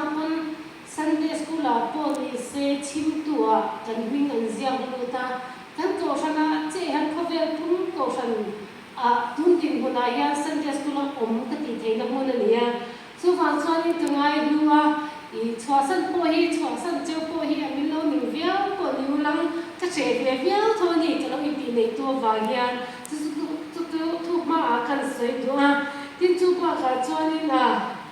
tang pawn Sunday School ah pawh ni se chhimtu ah kan hming an ziak lut a, kan kohhran ah che hian khawvel pum kohhran ah tun dinhmun ah hian Sunday School a awm ka tih theihna hmun a ni a. Chuvang chuanin ka ngai hnu a, i chhuahsan pawh hi chhuahsan cheu pawh hi a min lo ning viau pawh ni ulang ka hreh ve viau tho a ni ka lo intih neihtu avang hian chu chu chu chu thu hmaah kan sawi duh a. Tin chu bakah chuanin a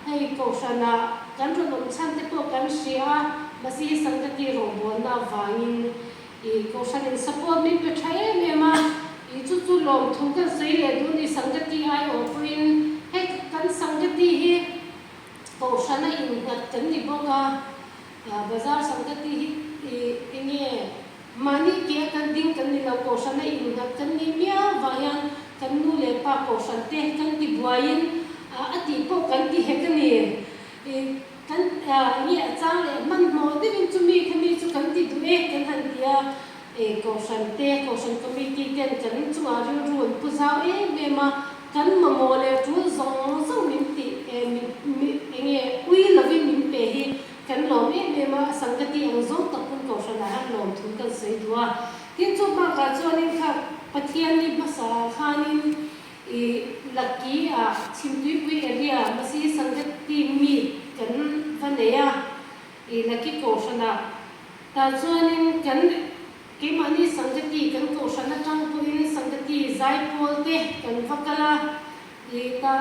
hei kohhranah kan rawn awm chhan te pawh kan hria a, Masihi Sangati rawngbawlna avangin i kohhranin support min pe tha em em a, i chu chu lawmthu kan sawi leh duh ni Sangati aiawh pawhin hei kan Sangati hi kohhrana innghat kan ni bawk a, bazar Sangati hi i enge mahni ke a kan ding kan ni lo kohhrana innghat kan ni miau vang hian kan nu leh pa kohhran te kan ti buaiin a tih pawh kan ti hek a ni. I kan nge a chang leh hmanhmawh deuhin chumi khami chu kan ti duh e kan han ti a, i kohhran te, kohhran committee ten kan chungah rilru an pu zau em em a, kan mamawh leh tul zawng zawng min ti eng nge ui lovin min pe hi kan lawm em em a, Sangati ang zawng tak pawn kohhranah hian lawmthu kan sawi duh a. Tin chu bakah chuanin kha Pathianni hmasa ah khanin I Lucky ah Chhimtuipui area Masi Sangati meet kan va nei a, i Lucky kohhran ah tah chuanin kan keimahni Sangati kan kohhran atang pawhin Sangati zaipawl te kan va kal a, i tah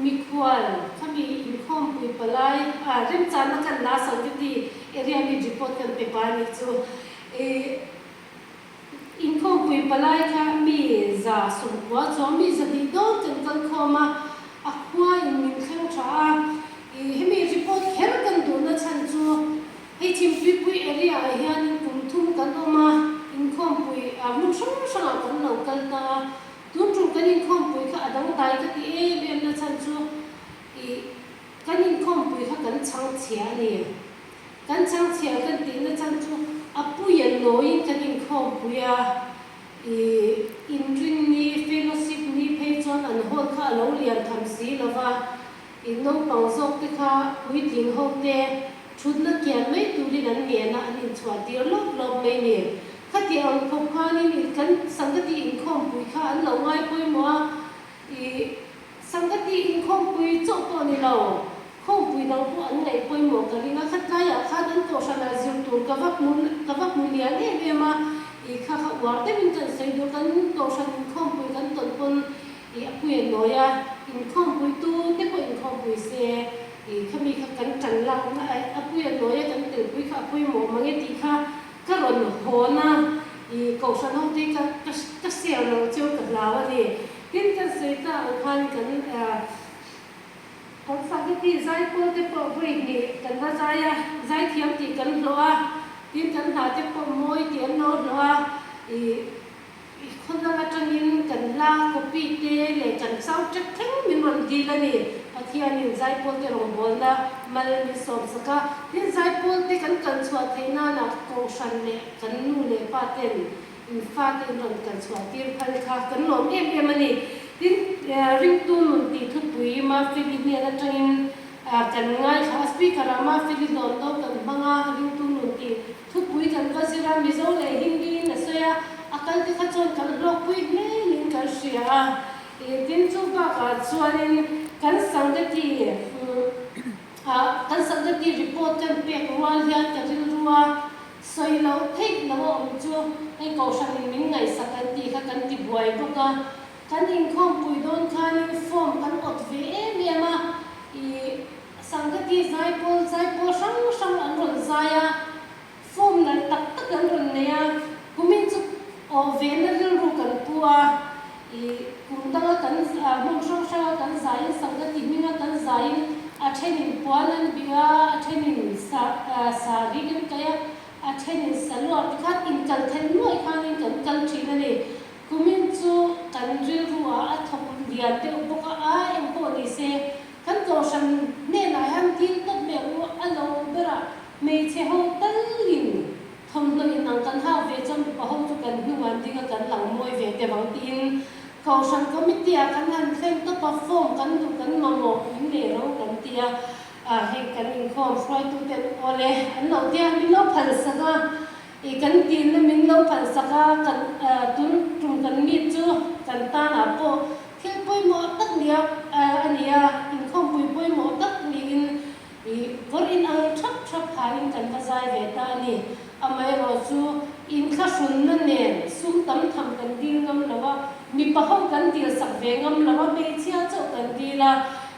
mikhual khami inkhawmpui palai ah remchanna kan la Sangati area meet report kan pe pa anih chu i. Inkhawmpui palai kha mi 190 chuang mi 200 dawn kan kal khawm a, a khua in min thleng tha a, i hemi report kher kan duhna chhan chu hei Chhimtuipui area ah hianin kum thum kan awm a, inkhawmpui ah hmun hrang hrang ah kan lo kal ta a, tun tum kan inkhawmpui kha a dangdai ka ti em em na chhan chu i kan inkhawmpui kha kan chhangchhia a ni. Kan changchhiah kan tihna chhan chu a puia nawiin kan inkhawmpui a, ih inrinni, fellowship ni phei chuan an hall kha a lo lian tham si lo va, ih naupang zawk te kha puitling ho te thutna kian mai turin an ngen a, an inchhuah tir lawp lawp mai ni. Khati ang khawp khanin ih kan Sangati inkhawmpui kha an lo ngai pawimawh a, ih Sangati inkhawmpui chauh pawh ni lo, Khawmpui dang pawh an ngaih pawimawh ka ring a, khatlaiah khan an kohhranah zir tur ka va hmu ka va hmu lian em em a, i kha kha uar deuhin kan sawi duh, kan kohhran inkhawmpui kan tawn pawn i a pui a nawi a, inkhawmpui tu te pawh inkhawmpui se i khami kha kan tan lakna a pui a nawi a kan telpui kha a pawimawh mang e tih kha ka rawn hawn a, i kohhran ho te ka ka share lo cheu ka hlau a ni. Tin kan sawi ta ang khan kan. Kan Sangati zaipawl te pawh vawi hnih kan va zai a, zaithiam tih kan hlawh a, tin kan hna te pawh mawi tih an lo hlawh a, ih khawdang atangin kan hla copy te leh kan soundtrack thleng min rawn dil a ni. Pathianin zaipawl te rawngbawlna mal min sawm sak a, tin zaipawl te kan kal chhuah theih nana kohhran leh kan nu leh pa ten In fate in rawn kal chhuah tir phal kha kan lawm em em a ni. Tin, ringtu nun tih thupui Mafeli hnen atangin kan ngaithla a, speaker ah Mafeli hlawn do kan hmang a, ringtu nun tih thupui kan va zir a, Mizo leh Hindi in a sawi a, a kal te kha chuan kan hlawkpui hle niin kan hria a. Tin, chu bakah chuanin kan Sangati kan Sangati report kan pek rual hian ka rilru a, Sawi loh theih lo a awm chu hei kohhranin min ngaihsak an tih kha kan ti buai bawk a, kan inkhawmpui dawn khanin form kan awt ve em em a, ih Sangati zaipawl zaipawl hrang hrang an rawn zai a, form nalh tak tak an rawn nei a, kumin chu awh ve na rilru kan pu a, ih kum danga kan hmun hrang hranga kan zaiin Sangati hminga kan zaiin A thenin puan an bih a, a thenin sa sari kan kaih a, a thenin saluar ti khan inkal then nuaih khanin kan kal thin a ni. Kumin chu kan rilru ah a thawk lian deuh bawk a, a eng pawh ni se kan kohhran hnenah hian dil tawp mai ang u, a lo ber a, hmeichhe ho talin thawmhnaw inang kan hak ve chuan mipa ho chu kan hnung an ding a kan lang mawi ve deuh ang tiin Kohhran committee ah kan han thlen tawp a, form kan duh kan mamawh min nei ro kan ti a. A hei kan inkhawm hruaituten awle an lo tia min lo phalsak a, i kan dilna min lo phalsak a, kan tun tum kan meet chu kan tanah pawh thil pawimawh tak nia a ni a, inkhawmpui pawimawh tak niin i kawr inang thap thap phain kan va zai ve ta a ni. Amaherawhchu inthlahrunna nen sum tam tham kan dil ngam lo a, mipa ho kan dil sak ve ngam lo a, hmeichhia chauh kan dil a,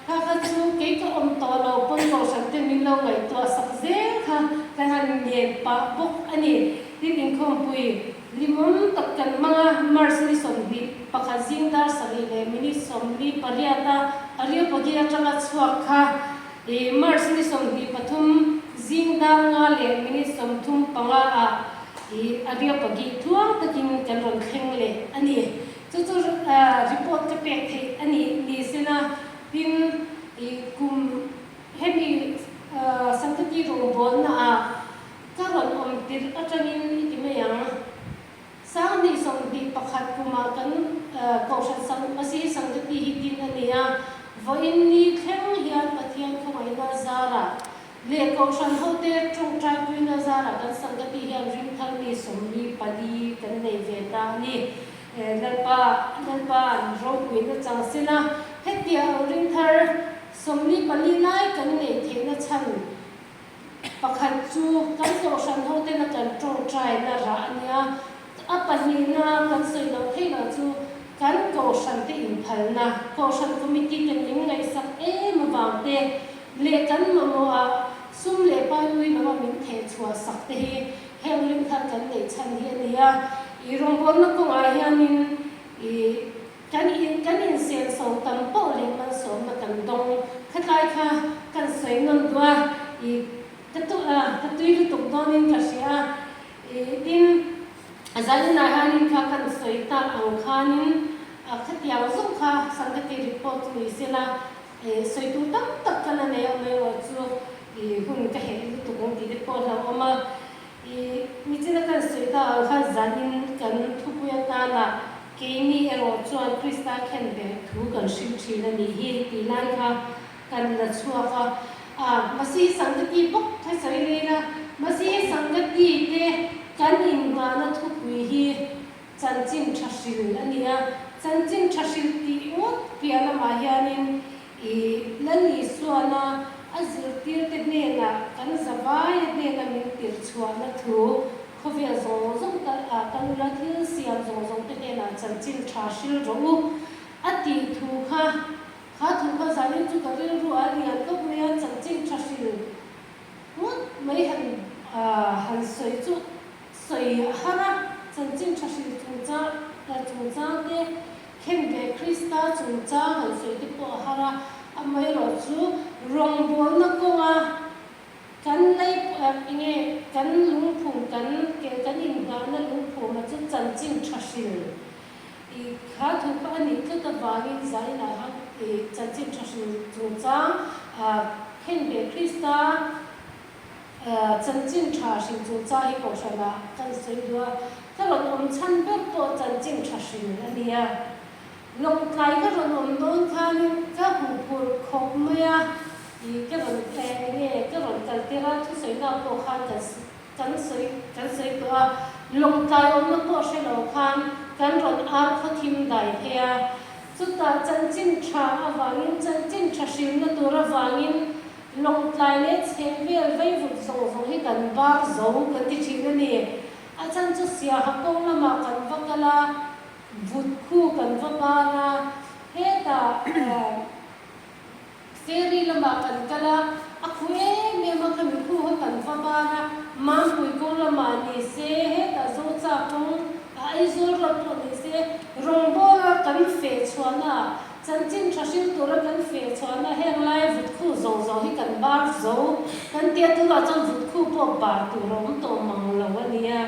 kha kha chu kei ka awm tawh lo pawn kohhran te min lo ngaihtuah sak zel kha ka han ngen pah bawk a ni. Tin inkhawmpui limawm tak kan hmang a, March ni 21 zing dar 7 leh minute 48 a Areopagi atanga chhuak kha I March ni 23 zing dar nga leh minute 35 ah i Areopagi tluang takin kan rawn thleng leh a ni. Chu chu report ka pek theih a nih ni sela tin i kum hemi Sangati rawngbawlna ah ka rawn awm tirh atangin i ti mai ang. 2021 kumah kan Kohhran Sang Masihi Sangati hi din a ni a, vawiin ni thleng hian Pathian khawngaihna zarah leh Kohhran hote tawngtaipuina zarah kan Sangati hian ringthar mi 44 kan nei ve ta a ni. Lalpa Lalpa an ropuina chang sela hetia ang ringthar 44 lai kan neih theihna chhan Pakhat chu kan kohhran hotena kan tawngtaina rah a nia, a pahnihna kan sawi loh theih loh chu kan kohhran te inphalna, kohhran committee ten min ngaihsak em avang te leh kan mamawhah sum leh pai ui lova min theh chhuah sak te hi heng rinthar kan neih chhan hi a ni a. I rawngbawlna kawngah hianin i Kan in kan insen so tam poh leh malsawmna kan dawng khatlai kha kan sawi nawn duh a, i ka tu a ka tui lutuk dawnin ka hria a, i tin zaninah hianin kha kan sawi tak ang khanin a khatiang zawng kha Sangati report chu ni sela i sawi tur tam tak ka la nei a amaherawh chu i hun ka heh lutuk ang tih te pawh a hlauhawm a, i nichina kan sawi tak ang khan zanin kan thupui atana Keini erawh chuan Krista khenbeh thu kan hrilh thin a nih hi tih lai kha kan la chhuak a. A, Masihi Sangati bawk kha sawi leh ila, Masihi Sangati te kan innghahna thupui hi chanchin tha hril a ni a. Chanchin tha hril tih ngawt piah lamah hianin i Lal Isuana a zirtirte hnenah kan zavaia hnena min tirhchhuahna thu Khawvel zawng zawng ta ah ka nula thil siam zawng zawng te hnenah chanchin tha hril rawh u a tih thu kha, kha thu kha zanin chu ka rilru a lian khawp mai a, chanchin tha hril ngawt mai han han sawi chu sawi a har a, chanchin tha hril chungchang chungchang te khen ve Krista chungchang han sawi te pawh a har a, amaherawhchu rawngbawlna kawnga Kan lei enge kan lungphum kan ke kan inngahna lungphuma chu chanchin tha hril i kha thu kha a nih tlat avangin zainah khan i chanchin tha hril chungchang khenbeh Krista chanchin tha hril chungchang hi kohhranah kan sawi duh a, ka rawn awm chhan ber pawh chanchin tha hril a nia. Lawngtlai ka rawn awm dawn khanin ka hmu phur khawp mai a, ih ka rawn eng nge ka rawn kal tir a, thusawinak pawh khan kan kan sawi kan sawi tawh a, Lawngtlai awmna pawh hre lo khan kan rawn ar khaw thim dai phei a, chutah chanchin tha avangin chanchin tha hrilna tur avangin Lawngtlai leh chhehvel veivut zawng zawng hi kan bar zo kan ti thin a ni. A chhan chu Siaha kawng lamah kan va kal a, Vut khu kan va ban a, hetah ferry lamah kan kal a, a khu em em a, khami khu kha kan va ban a, Mampui kawng lamah ni se, hetah Zocha kawng, a Aizawl road pawh ni se, rawngbawla kan feh chhuahna ah, chanchin tha hril tura kan feh chhuahna heng lai vut khu zawng zawng hi kan bar zo kan tia tunah chuan vut khu pawh bar tur a awm tawh mang lo a nia.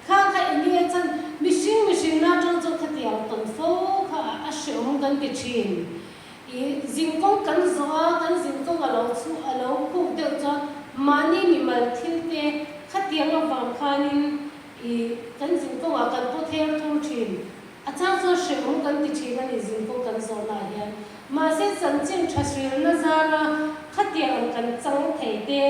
Kha kha eng nge chuan mihring mihring na tang chu khatiang tawn fo kha a hreawm kan ti thin. I zinkawng kan zawh a, kan zinkawng a lo chhu a lo khuk deuh chuan mahni mimal thil te khatiang avang khanin i kan zinkawngah kan paw ther thur thin. A chang chuan hreawm kan ti thin a ni zinkawng kan zawhnaah hian. Mahse chanchin tha hrilna zara. Khatiang ang kan chang thei te,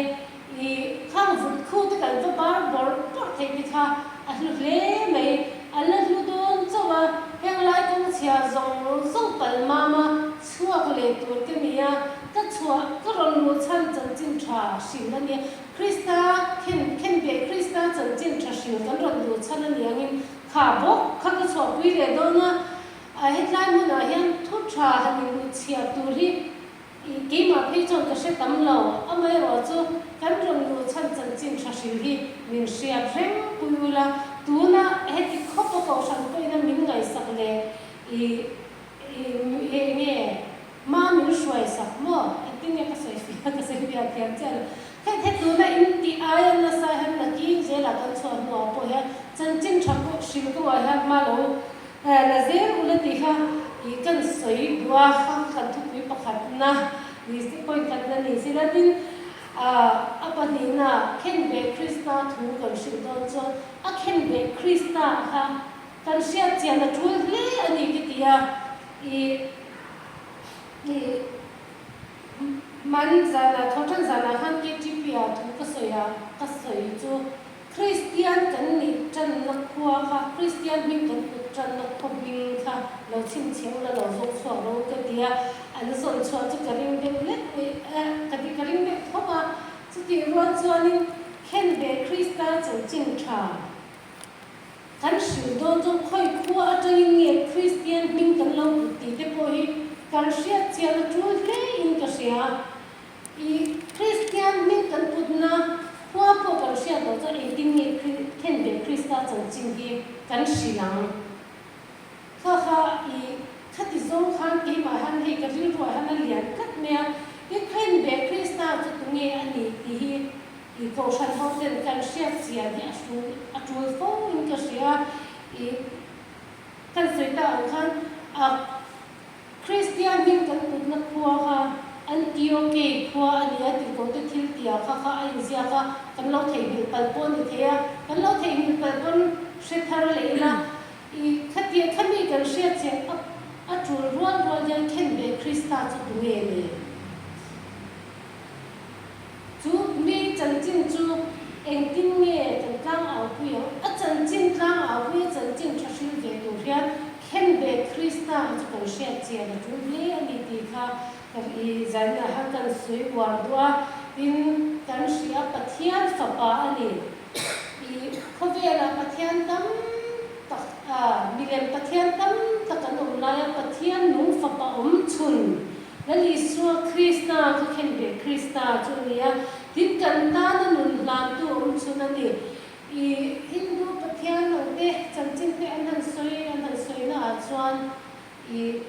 i khang vut khu te kan va bar bawrh bawrh thei te kha a hlu hle mai. A la hlu dawn chauh a, heng lai kawng chhia zawng zawng pal mam a chhuak leh tur ka ni a, ka chhuah ka rawn luh chhan chanchin tha hrilh a nia. Krista khen khen beh Krista chanchin tha hrilh kan rawn luh chhan a ni angin kha bawk kha ka chhuahpui leh dawn a, a hetlai hmunah hian thu tha han inluhchhiah tur hi I keimah phei chuan ka hre tam lo, amaherawhchu kan rawn luh chhan chanchin tha hrilh hi min hriat reng pui ula, tuna heti khawp a kohhran pawhin a min ngaihsak leh i i eng nge ma min hruaisak maw? Engtin nge ka sawi fiah ka sawi fiah thiam chiah lo. Hei he tuna in tih aia nasa hian nakin zelah kan chhuah hnuah pawh hian chanchin tha pawh hrilh kawngah hian hma lo La zel ula tih kha i kan sawi duh a, kha kan thupui pakhatna ni se, point khatna ni se la tin a pahnihna khenbeh Krista thu kan hrilh dawn chuan a khenbeh Krista kha kan hriat chian a tul hle a ni ka ti a, i i hman zanah thawhtan zanah khan KTP ah thu ka sawi a, ka sawi chu. Kristian kan nih tanna khua kha, Kristian hming kan put tanna khaw hming kha lo chhinchhiah ula lo zawng chhuak ro ka ti a, an zawn chhuah chu ka ring deuh lek mai a, ka ti ka ring deuh khawp a, chutih rual chuanin Khenbeh Krista chanchin tha kan hrilh dawn chuan khawi khua atangin nge Kristian hming kan lo put tih te pawh hi kan hriat chian a tul hle in ka hria. I Kristian hming kan putna khua pawh kan hriat loh chuan engtin nge Khenbeh Krista chanchin hi kan hrilh ang? Kha kha i khati zawng khan keimah hian hei ka rilruah hian a lian tlat mai a, i Khenbeh Krista chu tunge a nih tih hi i kohhran ho ten kan hriat chian hi a hrul a tul fo in ka hria. I kan sawi ta ang khan a. Kristian hming kan putna khua kha Antiokei khua a ni a, tirhkohte thil tia kha kha a inziak a, kan lo theihnghilh palh pawh a ni thei a, kan lo theihnghilh palh pawn hre thar leh ila, i khatia khami kan hriat che a a tul rual rual hian khenbeh Krista chu tu nge ni? Chu mi chanchin chu engtin nge kan tlang au pui ang? A chanchin tlang au pui, a chanchin tha hril ve tur hian Khenbeh Krista chu kan hriat chian a tul hle a ni tih kha ka i zainah khan kan sawi uar duh a, tin kan hria Pathian fapa a ni. I khawvelah Pathian tam tak a, milem Pathian tam tak an awm laia Pathian nung fapa awm chhun Lal Isua Krista chu khenbeh Krista chu a ni a, tin kan tana nun hlantu awm chhun a ni. I Hindu Pathian ang te chanchin te an han sawi an han sawi na ah chuan i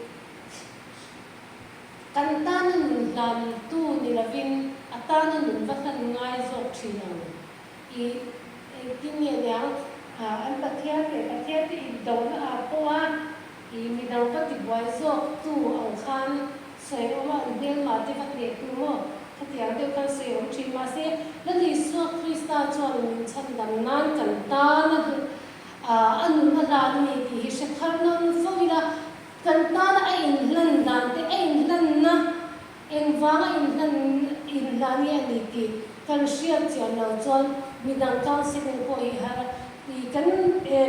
kan tana nun hlantu ni lovin a tana nun va hlan ngai zawk thin ang. I engtin nge niang an Pathian leh Pathian te indona ah pawh a I midang va tibuai zawk tu ang khan sawi awm a, an hmelma te va hneh tu maw? Khatiang deuh khan sawi awm thin. Mahse, Lal Isua Krista chuan min chhandam nan kan tan a a nun a hlan a ni tih hi hre thar nawn fo ila, kan tana a inhlan dan te, a inhlanna engvanga inhlan inhlan nge a ni tih kan hriat chian lo chuan midang counselling pawh hi har I kan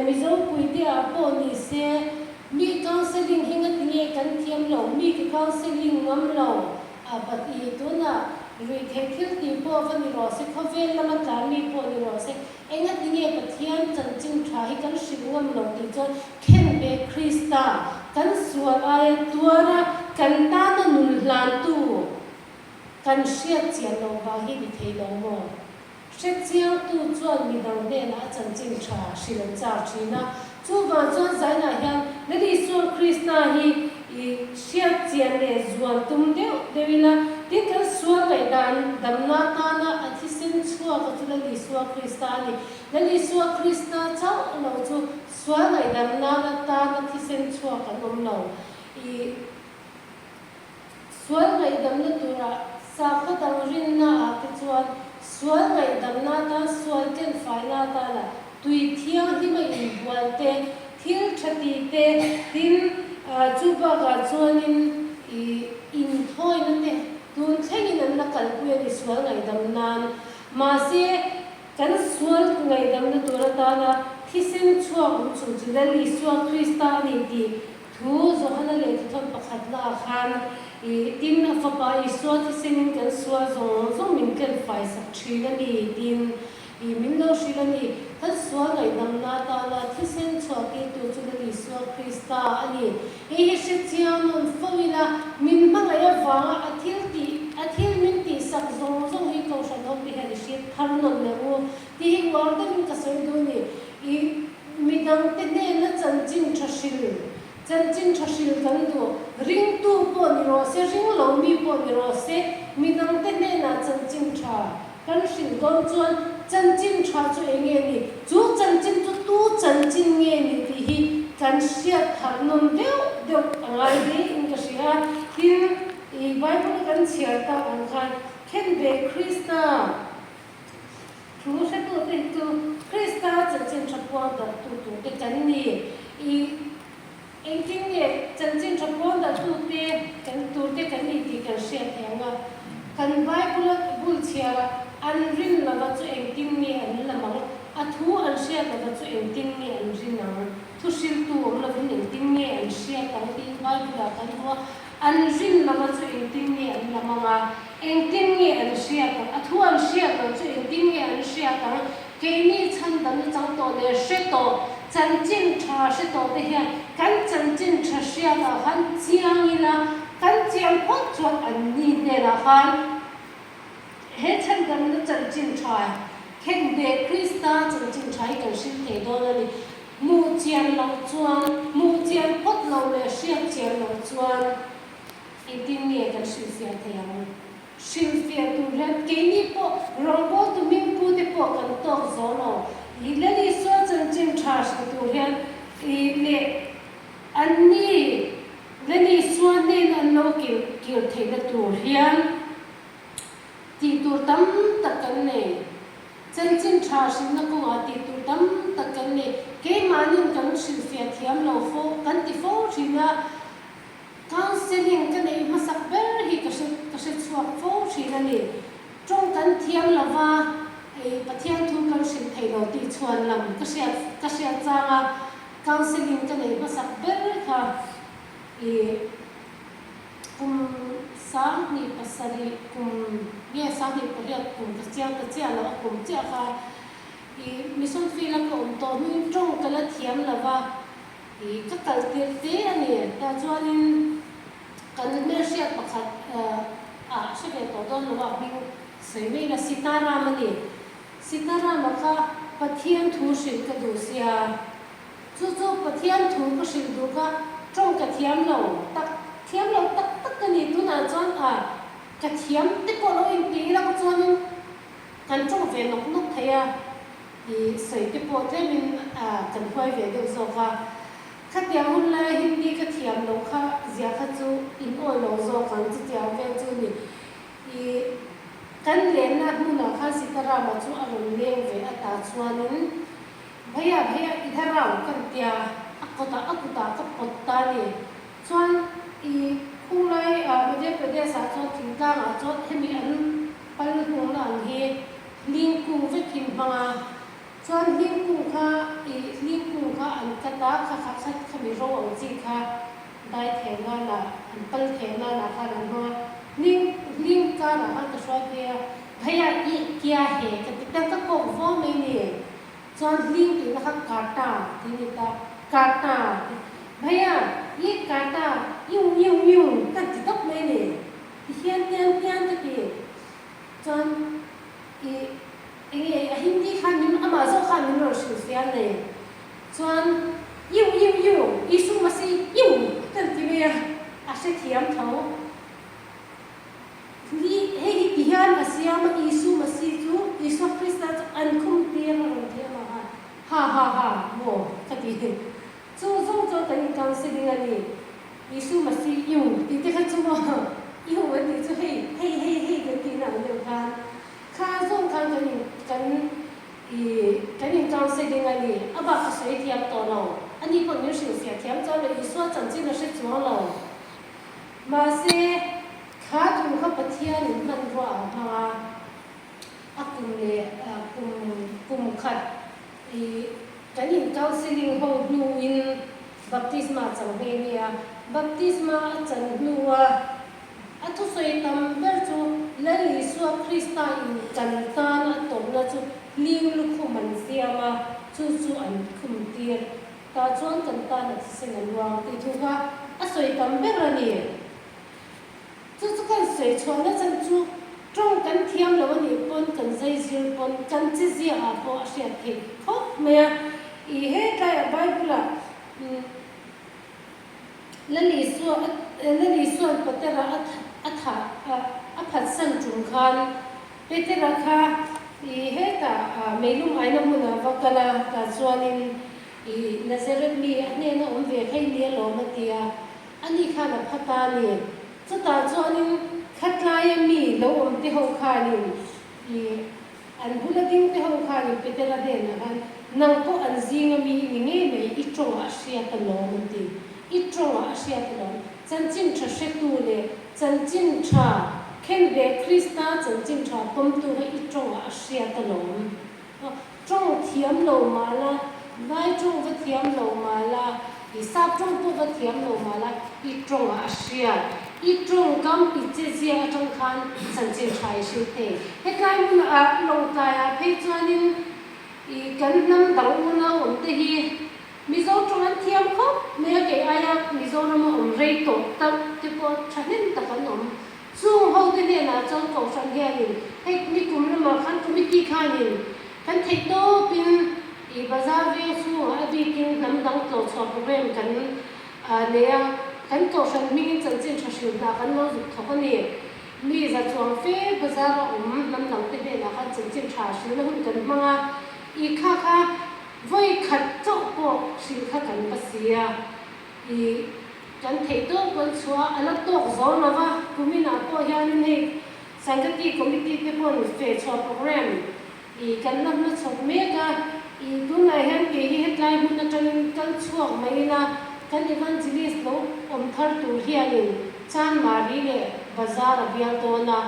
Mizo puite ah pawh ni se, mi counselling hi ngati nge kan thiam lo, mi ka counselling ngam lo a but i tunah ruihtheih thil tih pawh va ni rawh se, khawvel lama tlan mi pawh ni rawh se, engati nge Pathian chanchin tha hi kan hrilh ngam lo tih chuan khenbeh Krista kan sual aia tuara kan tana nun hlantu kan hriat chian loh vang hi ni thei lo maw? Hrechiangtu chuan midang hnenah a chanchin tha hrilh an chak thin a. Chuvang chuan zainah hian Lal Isua Krista hi i hriat chian leh zuan tum deuh deuh ila, tin kan sual ngaihdan damna atana a thisen chhuak a chu Lal Isua Krista a ni. Lal Isua Krista chauh lo chu sual ngaihdam nan atana thisen chhuak an awm lo. I. Sual ngaihdamna turah sakhaw dang rinna ah te chuan sual ngaihdamna atan sual ken faina atana tui thianghlim a inbual te, thil tha ti te, tin chu bakah chuanin ih inthawina te. Tun thlengin an la kalpui a ni sual ngaihdam nan. Mahse, kan sual ngaihdamna tur atana thisen chhuak awm chung chu Lal Isua Krista a ni tih thu Johana lehkhathawn pakhat laah khan i tin a Fapa Isua thisenin kan sual zawng zawng min tlelfai sak thin a ni tiin i min lo hrilh a ni. Kan sual ngaihdamna atana thisen chhuah tirtu chu Lal Isua Krista a ni. Hei hi hre chiang nawn fo ila, min hmangaih avanga a thil tih, a thil min tihsak zawng zawng hi Kohhran ho te hian i hriat thar nawn leh u tih hi uar deuhin ka sawi duh a ni. I midangte hnena chanchin tha hril, chanchin tha hril kan duh, ringtu pawh ni rawh se, ring lo mi pawh ni rawh se, midangte hnenah chanchin tha kan hrilh dawn chuan chanchin tha chu eng nge ni? Chu chanchin chu tu chanchin nge ni tih hi kan hriat thar nawn deuh deuh a ngai hle in ka hria. Tin, i Bible a kan chhiar tak ang khan Khenbeh Krista thu hretute hi chu Krista chanchin tha puang darhtu turte kan ni. I engtin nge chanchin tha puang darhtute kan turte kan ni tih kan hriat thei ang a. Kan Bible a bul chhiar a, an rin lova chu engtin nge an lam ang? A thu an hriat lova chu engtin nge an rin ang? Thu hriltu awm lovin engtin nge an hriat ang tiin Bible ah kan hmu a. An rin lova chu engtin nge an lam ang a? Engtin nge an hriat ang? A thu an hriat loh chu engtin nge an hriat ang? Keini chhandamna chang tawh leh hre tawh, chanchin tha hre tawh te hian kan chanchin tha hriatah khan chiang ila, kan chiang phawt chuan an ni hnenah khan he chhandamna chanchin tha khenbeh Krista chanchin tha hi kan hrilh thei dawn a ni. Hmuh chian loh chuan, hmuh chian phawt loh leh hriat chian loh chuan engtin nge kan hrilhfiah thei ang? Hrilhfiah tur hian keini pawh rawngbawltu hmingpute pawh kan tawk zo lo. I Lal Isua chanchin tha hrilh tur hian i leh anni Lal Isua hnena an lo kir kir theihna tur hian tih tur tam tak kan nei. Chanchin tha hrilhna kawngah tih tur tam tak kan nei. Keimahnin kan hrilhfiah thiam lo fo, kan ti fo thin a. Counselling ka neih hmasak ber hi ka hre ka hre chhuak fo thin a ni. Tawng kan thiam lo va, ei Pathian thu kan hrilh thei lo tih chhuan lam ka hriat ka hriat chang a, counselling ka neih hmasak ber kha i kum 27 kum nge 28 kum ka chiang ta chiah lo a kum chiah kha i mission field a ka awm tawh hnuin tawng ka la thiam lo va, I ka kal tirh te a ni. Tah chuanin kan hmelhriat pakhat ah hre ve tawh dawn lo a, hming sawi mai ila Sitaram a ni. Sitaram a kha Pathian thu hrilh ka duh sia, chu chu Pathian thu ka hrilh duh kha tawng ka thiam lo tak, thiam lo tak tak ka ni. Tunah chuan ah ka thiam te pawh lo inti ila ka chuanin kan tawng ve nawk nawk thei a. I sawi te pawh tlemin kan huai ve deuh zawk a. Khatiang hun laia Hindi ka thiam loh kha zia kha chu in awi lo zawk ang chutiang vel chu ni. I kan lenna hmunah khan Sitarama chu a rawn leng ve a ta chuanin Bhaiya bhaiya idhar ao kan tia a kawtah a kutah ka pawt ta a ni. Chuan i khunglai Madhya Pradesh ah chuan thingtlangah chuan hemi an pal hungna ang hi Hling kung vek in hmang a, chuan hling kung kha i hling kung kha an cut a, kha kha khat kha mi ro ang chi kha dai thei nan ah an pal thei nan ah khan an hmang a, hling hling kar ah khan ka hruai phei a, phei a i kia he ka ti ta ka kawk vo mai ni, chuan hling tih na kha kata tih ni ta, kata ti phei a i kata iu iu iu ka ti tawp mai ni, ti hian tian tian ka ti. Chuan i enge a Hindi khan min amah zawk khan min rawn hrilh fiah nei. Chuan iu iu iu Isu Masih iu kan ti mai a, a hrethiam tho. Li hei hi ti hian a siam a Isu Masih chu Isua Krista chu an khum tir a rawn ti amah khan ha ha ha maw ka ti. Chu zawng chuan kan in counselling a ni. Isu Masih iu tih te kha chu maw iu an tih chu hei hei hei hei kan tihna ang deuh khan kha zawng khan kan in kan i kan in counselling a ni. A bak ka sawi thiam tawh lo. Ani pawh min hrilhfiah thiam chuan lo Isua chanchin a hre chuang lo. Mahse kha thu kha Pathian. khat i kan in counselling ho hnuin baptisma a chang nghe nghe a. Baptisma a chan hnua a thusawi tam ber chu Lal Isua Krista in kan tan a tawrhna chu hling lukhum an siam a, chu chu an khum tir. Tah chuan kan tan a thisen a luang tih thu kha a sawi tam ber a ni. Chu chu kan sawi chhuahna chan chu tawng kan thiam lo a nih pawn kan zai zir pawn kan chi zia ah pawh a hriat theih khawp mai a. I hetlaiah Bible ah Lal Isua Lal Isua'n Petera a a thah a phatsan tum khan Petera kha i hetah meilum aina hmunah va kal a, tah chuanin i Nazareth mi a hnena awm ve thei ni alawm a ti a. Ani khan a pha ta a ni. Chutah chuanin khatlaia mi lo awm te ho khanin i an bula ding te ho khanin Petera hnenah khan, Nang pawh an zinga mi i ni ngei mai, i tawngah a hriat alawm an ti. I tawngah a hriat alawm. Chanchin tha hretu leh chanchin tha khen ve Krista chanchin tha pawmtu kha i tawngah a hriat alawm. Tawng thiam lo mah la, Vai tawng va thiam lo mah la, i sap tawng pawh va thiam lo mah la, i tawngah a hriat. I tawngkam i che zia atang khan chanchin tha i hrilh thei. Hetlai hmunah Lawngtlaiah phei chuanin i kan hnam dang unau awm te hi Mizo tawng an thiam khawp mai a, kei aia Mizorama awm rei tawh tak te pawh thahnem tak an awm. Chung hote hnenah chuan Kohhran hianin hei nikum lamah khan committee khanin kan theih tawpin i bazar veng chhungah a bikin hnam dang tlawhchhuah program kan nei a, kan Kohhran hmingin chanchin tha hrilh hna kan lo zuk thawk a ni. Mi za chuang fe bazar a awm hnam dangte hnenah khan chanchin tha hrilhna hun kan hmang a, i kha kha vawi khat chauh pawh hrilh kha kan va si a. I kan theih tawk pawn chhuah a la tawk zo lo va, kuminah pawh hianin hei Sangati Committee te pawn feh chhuah program i kan la hma chhawk mek a, i tunah hian kei hi hetlai hmun atangin kal chhuak mai ila kan evangelist lo awm thar tur hianin Chanmari leh Bazar a bial dawn a,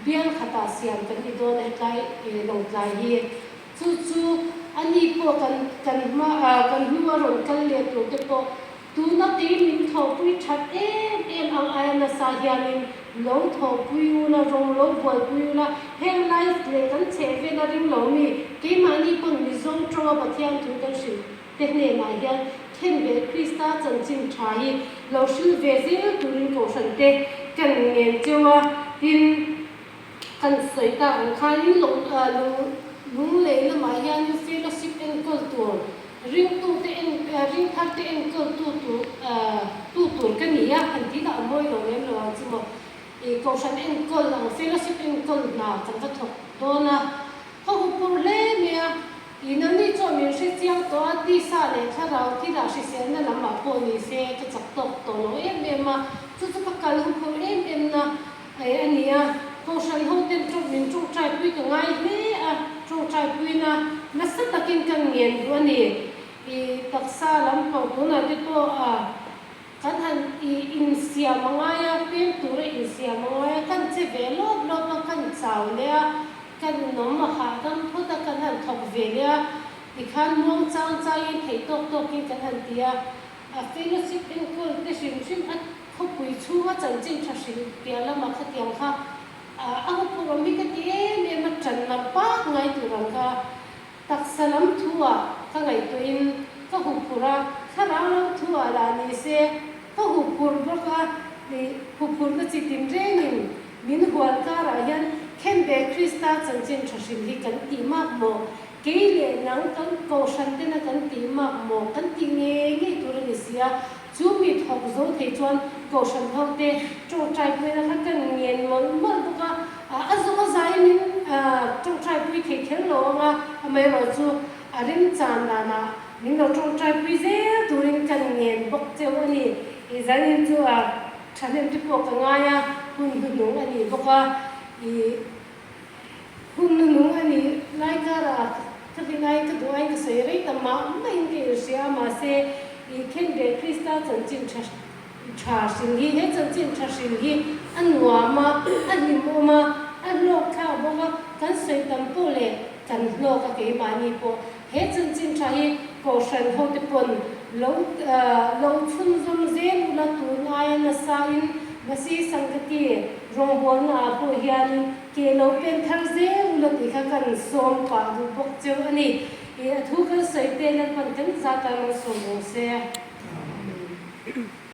bial khatah siam kan ni dawn a hetlai Lawngtlai hi. Chu chu a ni pawh kan kan hma ah kan hnu a rawn kal leh tur te pawh tuna kei min thawhpui that em em ang aia nasa hianin lo thawhpui ula, rawng lo buaipui ula, heng lai leh kan chheh vel a ring lo mi keimahni pawn Mizo tawnga Pathian thu kan hrilh te hnenah hian khen ve Krista chanchin tha hi lo hrilh ve zel turin Kohhran te kan ngen cheu a, tin. Kan sawi tak ang khanin lunglei lamah hianin fellowship enkawl tur, ringtute en ringtharte enkawl tu tur tu tur ka ni a, han tih dah a mawi lo lem lo ang chu maw. I kohhran enkawl ang fellowship enkawl hna kan va thawk dawn a, ka huphurh hle mai a, i nangni chuan min hre chiang tawh a, tisa leh thlarau thila hriselna lamah pawh ni se ka chak tawk tawh lo em em a, chu chu ka kal huphurh em em na. Hei a ni a, Kohhran hoten tawng min tawngtaipui ka ngai hle a, tawngtaipuina nasa takin ka ngen duh a ni. I taksa lampang tunah te pawh a kan han i insiam a ngai a, pem tura insiam a ngai a, kan che ve lawp lawp a, kan chau leh a, kan nawm a hahdam phawt a, kan han thawk ve leh a, tikhan muang chang changin theih tawk tawkin kan han ti a. A fellowship enkawl te hrim hrim a khawpui chhunga chanchin tha hrilh piah lamah khatiang kha a huphurh awm hi ka ti em em a, tan lam pak ngai tur ang kha taksa lam thu ah ka ngaihtuahin ka huphurh a, thlarau lam thu ah lah ni se ka huphurh bawk a, huphurhna chi tinrengin min hual karah hian Khenbeh Krista chanchin tha hrilh hi kan tih mak maw? Kei leh nang kan kohhran tena kan tih mak maw kan tih ngei ngei tur a ni si a, chu mi thawk zo thei chuan kohhran ho te tawngtaipui-na kha kan ngen mawlh mawlh bawk a, a zawng a zaiin min tawngtaipui thei kher lo ang a, amaherawh chu a remchan danah min lo tawngtaipui zel turin kan ngen bawk cheu a ni. I zanin chu a thahnem te pawh ka ngai a, hun hnuhnung a ni bawk a, i. Hun nunung a nih lai karah ka rin aiin ka duh aiin ka sawi rei ta mah maiin ka inhria a, mahse i Khenbeh Krista chanchin tha tha hrilh hi, he chanchin tha hrilh hi a nuam a, a hlimawm a, a hlawk thlak bawk a, kan sawi tam pawh leh. kan hlawk a keimahni pawh he chanchin tha hi Kohhran hote pawn lo lo chhunzawm zel ula tun aia nasa in Masi Sangati rawngbawlna ah pawh hianin ke lo pen thar zel ula tih kha kan sawm pah duh bawk cheu a ni. I a thu kan sawi te Lalpan kan zat a malsawm rawh se. Amen.